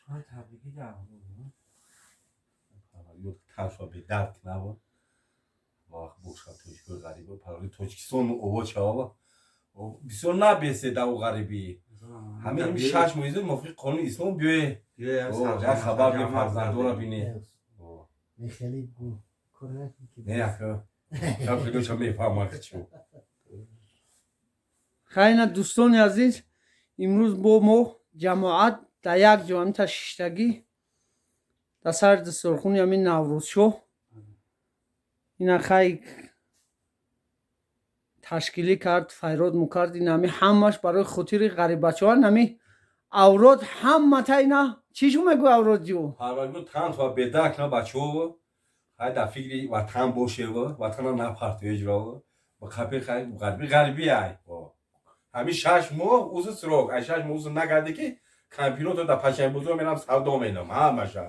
Табрикӣ дар. Таршо бедард набуд. Вақт бошад, тоҷикои ғариба, пароли Тоҷикистон обод шавава, бисёр набесе даву ғарибӣ. Ҳамин 6 моҳ изо мувофиқи қонуни ислом биёе, як хабар бе, фарзандора бине. Хеле кор. Не, ака, шаб мефаҳмад чӣ. Хайна, дӯстони азиз, имрӯз бо мо ҷамоат дар як ҷо ҳамита шиштагӣ, дар сари дастурхони ҳамин Наврӯзшоҳ. Ина хай, ташкилӣ кард, файрод мукард. Ин ҳами ҳамаш барои хотири ғариббачаҳоан. Ҳами аврод ҳамата ина чӣ шу мегӯ, авродҷу? Парвардигор тан бедарк на, бачаҳо. Хай, дар фикри ватан бошева, ватана напарту ҳеҷ. Ба қапи хай, ғарибӣ ғарибӣ ай. Ҳамин 6 моҳ узу срок, ай 6 моҳ узу накарде, ки кампирото дар пашаи бозор мерам, савдо менам ҳамаша.